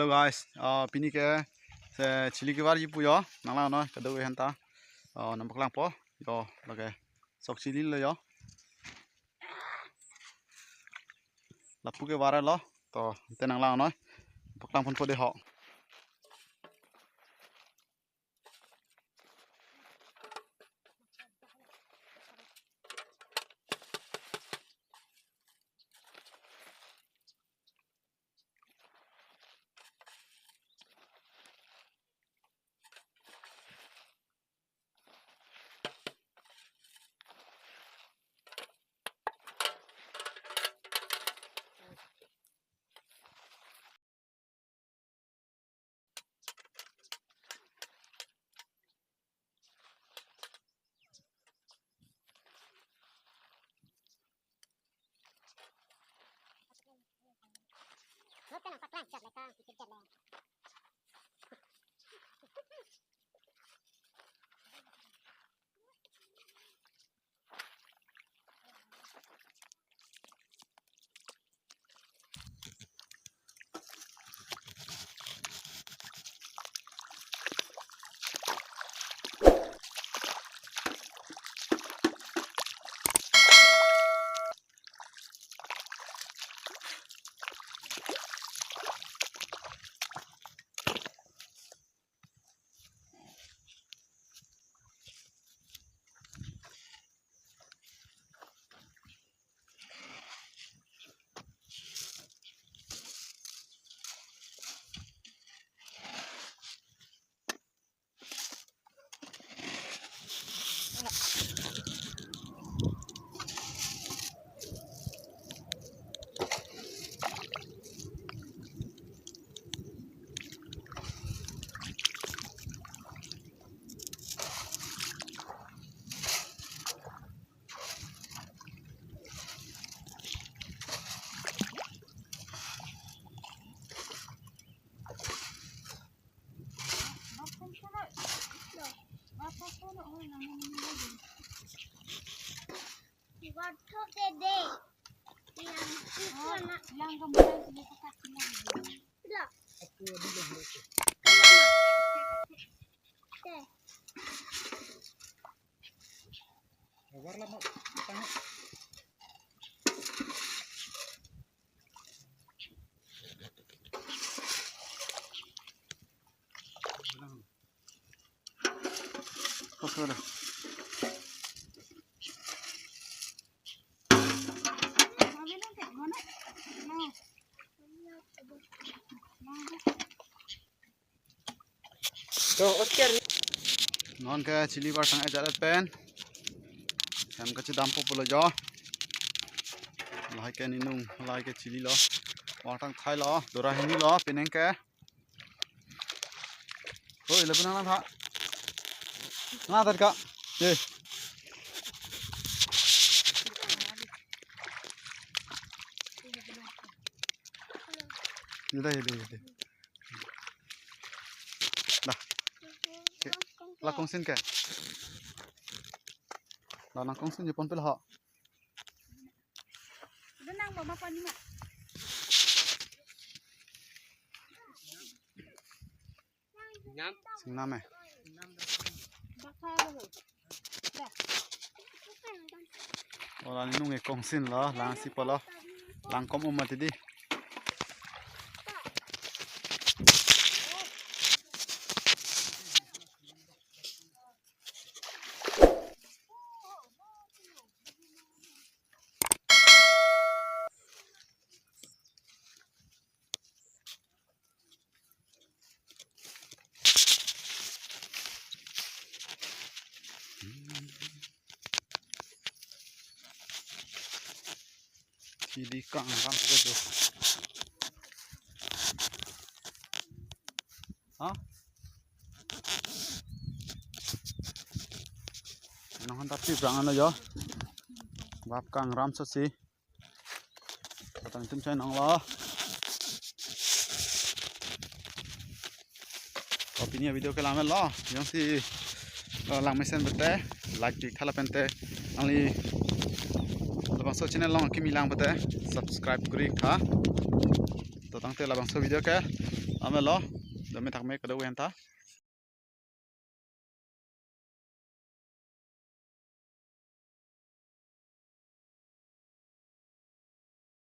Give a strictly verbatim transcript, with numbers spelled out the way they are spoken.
Hello guys, ah, pini ke se chili kevarji pu jo, nanglang noi, kadokave aphanta, ah, nangpaklangpo jo, lake sok chili lo jo. Lapu kevar lo, to, te nanglang noi, paklangponpo dei ho. To, otiar. Non ke chili var tang ajat pen. Hem kachedampo pulo jo. Lahai ke ninung, lahai ke chili lo. Var tang thai lo, dora hini lo, penang ke. Oi, lapu nang tha. Na tar ka. Ye. Ye dei, ye dei, ye dei. Dah. Ke, la kongsin ke. La nang kongsin je pon pel ho. Udah nang bawa apa ni, Mak? Singnam eh. Ola ninung ekongsin lo, lang si pulo. Lang kom um mati dei. Chili kangram ke do. Ha? Nang han tapi brang ano jo. Bap kangram so si. Patang tum chai nang lo. Ko pini video ke lang lo. Jongsi, eh, lang mesen bete, like di tha lapen te. Nangli labangso channel along kimi lang bete, subscribe kuri tha. To tangte labangso video ke Amelo, dame thakme kadokave aphanta.